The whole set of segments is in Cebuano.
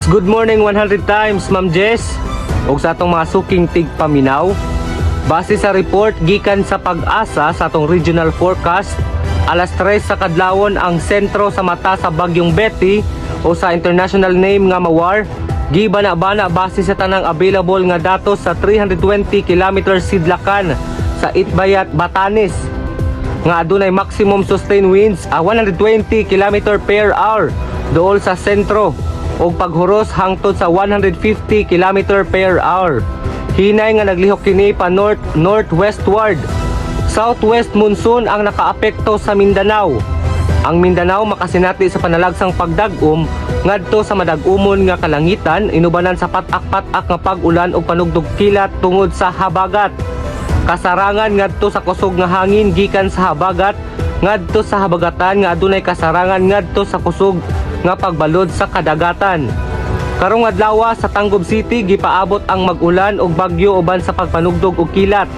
Good morning 100 times, Ma'am Jess, ug sa atong mga suking tigpaminaw. Base sa report gikan sa PAGASA sa atong regional forecast, alas 3 sa kadlawon, ang sentro sa mata sa bagyong Betty o sa international name nga Mawar gibana-bana base sa tanang available nga datos sa 320 kilometers sidlakan sa Itbayat, Batanes, nga adunay maximum sustained winds a 120 km per hour dool sa sentro ug paghuros hangtod sa 150 km per hour. Hinay nga naglihok kini pa north northwestward. Southwest monsoon ang nakaapekto sa Mindanao. Ang Mindanao makasinati sa panalagsang pagdag-om ngadto sa madag-umon nga kalangitan inubanan sa pat-ak-pat-ak nga pag-ulan ug panugdog kilat tungod sa habagat. Kasarangan ngadto sa kusog nga hangin gikan sa habagat ngadto sa habagatan nga adunay kasarangan ngadto sa kusog nga pagbalod sa kadagatan. Karong adlaw, sa Tangub City gipaabot ang mag-ulan og bagyo uban sa pagpanugdog og kilat.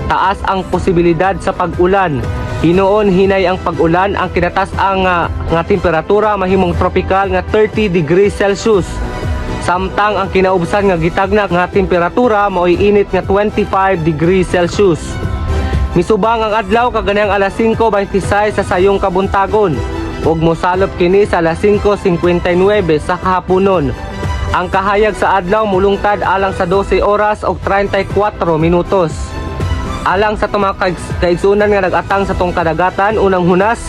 Taas ang posibilidad sa pag-ulan. Hinuon hinay ang pag-ulan. Ang kinatas-ang nga temperatura mahimong tropical nga 30 degrees Celsius. Samtang ang kinaubsan nga gitagna nga temperatura maoy init nga 25 degrees Celsius. Misubang ang adlaw kaganihang alas 5:26 sa sayong kabuntagon ug mosalop kini sa alas 5:59 sa kahaponon. Ang kahayag sa adlaw mulungtad alang sa 12 oras og 34 minutos. Alang sa atong mga kaigsunan nga nag-atang sa atong kadagatan, unang hunas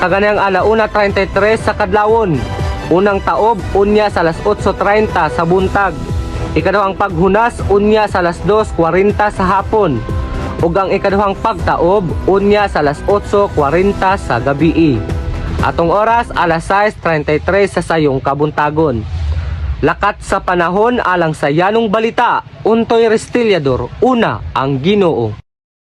kaganihang alauna 33 sa kadlawon. Unang taob unya sa alas 8:30 sa buntag. Ikaduhang paghunas unya sa alas 2:40 sa hapon. Ug ang ikaduhang pagtaob unya sa alas 8:40 sa gabii. Atong oras, alas 6:33 sa sayong kabuntagon. Lakat sa panahon alang sa yanong balita, Untoy Restillador, una ang Ginoo.